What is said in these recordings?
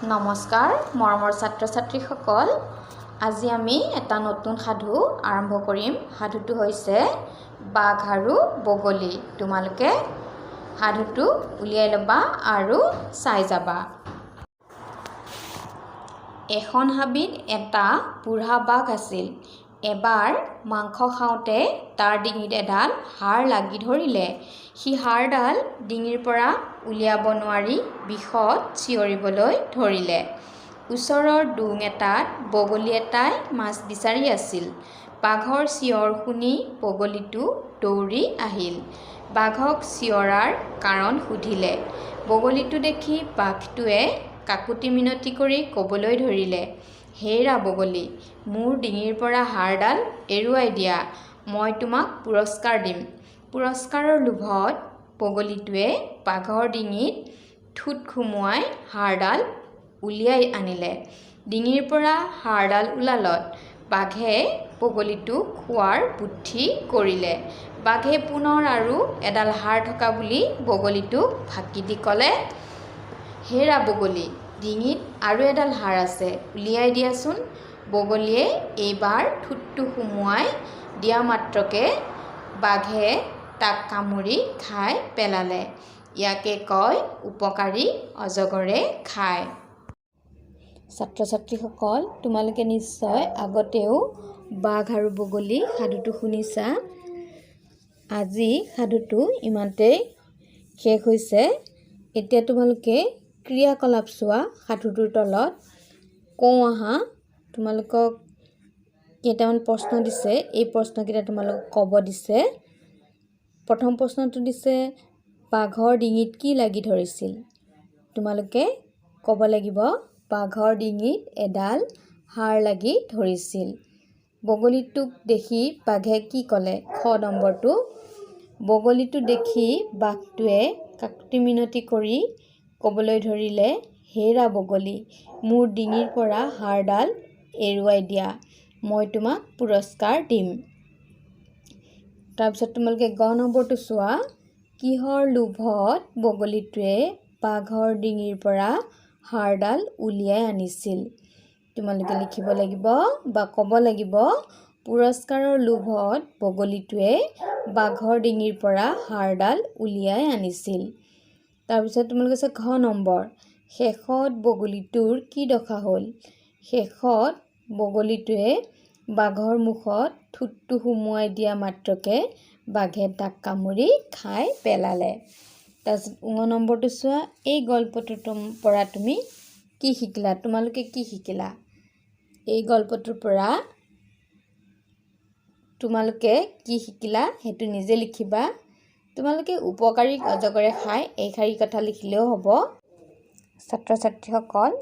নমস্কাৰ মৰমৰ ছাত্ৰ ছাত্ৰীসকল, আজি আমি এটা নতুন সাধু আৰম্ভ কৰিম। সাধুটো হৈছে বাঘ আৰু বগলী। তোমালোকে সাধুটো উলিয়াই ল'বা আৰু চাই যাবা। এখন হাবিত এটা বুঢ়া বাঘ আছিল। এবাৰ মাংস খাওঁতে তাৰ ডিঙিত এডাল হাড় লাগি ধৰিলে। সি হাড়ডাল ডিঙিৰ পৰা উলিয়াব নোৱাৰি বিষত চিঞৰিবলৈ ধৰিলে। ওচৰৰ ডোং এটাত বগলী এটাই মাছ বিচাৰি আছিল। বাঘৰ চিঞৰ শুনি বগলীটো দৌৰি আহিল। বাঘক চিঞৰাৰ কাৰণ সুধিলে। বগলীটো দেখি বাঘটোৱে কাকুতি মিনতি কৰি ক'বলৈ ধৰিলে, "হেৰা বগলী, মোৰ ডিঙিৰ পৰা হাড়ডাল এৰুৱাই দিয়া, মই তোমাক পুৰস্কাৰ দিম।" পুৰস্কাৰৰ লোভত বগলীটোৱে বাঘৰ ডিঙিত ঠোঁট সুমুৱাই হাড়ডাল উলিয়াই আনিলে। ডিঙিৰ পৰা হাড়ডাল ওলালত বাঘে বগলীটোক খোৱাৰ বুদ্ধি কৰিলে। বাঘে পুনৰ আৰু এডাল হাড় থকা বুলি বগলীটোক ফাঁকি দি ক'লে, "হেৰা বগলী, ডিঙিত আৰু এডাল হাড় আছে, উলিয়াই দিয়াচোন।" বগলীয়ে এইবাৰ ঠোঁটটো সুমুৱাই দিয়া মাত্ৰকে বাঘে তাক কামুৰি খাই পেলালে। ইয়াকে কয়, উপকাৰীক অজগৰে খায়। ছাত্ৰ ছাত্ৰীসকল, তোমালোকে নিশ্চয় আগতেও বাঘ আৰু বগলী সাধুটো শুনিছা। আজি সাধুটো ইমানতেই শেষ হৈছে। এতিয়া তোমালোকে ক্ৰিয়াকলাপ চোৱা সাধুটোৰ তলত। কওঁ আহা, তোমালোকক কেইটামান প্ৰশ্ন দিছে। এই প্ৰশ্নকেইটা তোমালোকক ক'ব দিছে। প্ৰথম প্ৰশ্নটো দিছে, বাঘৰ ডিঙিত কি লাগি ধৰিছিল? তোমালোকে ক'ব লাগিব, বাঘৰ ডিঙিত এডাল হাড় লাগি ধৰিছিল। বগলীটোক দেখি বাঘে কি ক'লে? খ নম্বৰটো, বগলীটো দেখি বাঘটোৱে কাকুতি মিনতি কৰি ক'বলৈ ধৰিলে, "হেৰা বগলী, মোৰ ডিঙিৰ পৰা হাড়ডাল এৰুৱাই দিয়া, মই তোমাক পুৰস্কাৰ দিম।" তাৰপিছত তোমালোকে গ নম্বৰটো চোৱা, কিহৰ লোভত বগলীটোৱে বাঘৰ ডিঙিৰ পৰা হাড়ডাল উলিয়াই আনিছিল? তোমালোকে লিখিব লাগিব বা ক'ব লাগিব, পুৰস্কাৰৰ লোভত বগলীটোৱে বাঘৰ ডিঙিৰ পৰা হাড়ডাল উলিয়াই আনিছিল। তাৰপিছত তোমালোকে আছে ঘ নম্বৰ, শেষত বগলীটোৰ কি দশা হ'ল? শেষত বগলীটোৱে বাঘৰ মুখত ঠোঁটটো সুমুৱাই দিয়া মাত্ৰকে বাঘে তাক কামুৰি খাই পেলালে। তাৰপিছত ঙ নম্বৰটো চোৱা, এই গল্পটোৰ পৰা তুমি কি শিকিলা? তোমালোকে কি শিকিলা? এই গল্পটোৰ পৰা তোমালোকে কি শিকিলা, সেইটো নিজে লিখিবা। তোমালোকে উপকাৰীক অজগৰে খায়, এইষাৰি কথা লিখিলেও হ'ব। ছাত্ৰ ছাত্ৰীসকল,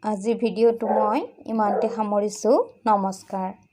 আজিৰ ভিডিঅ'টো মই ইমানতে সামৰিছোঁ। নমস্কাৰ।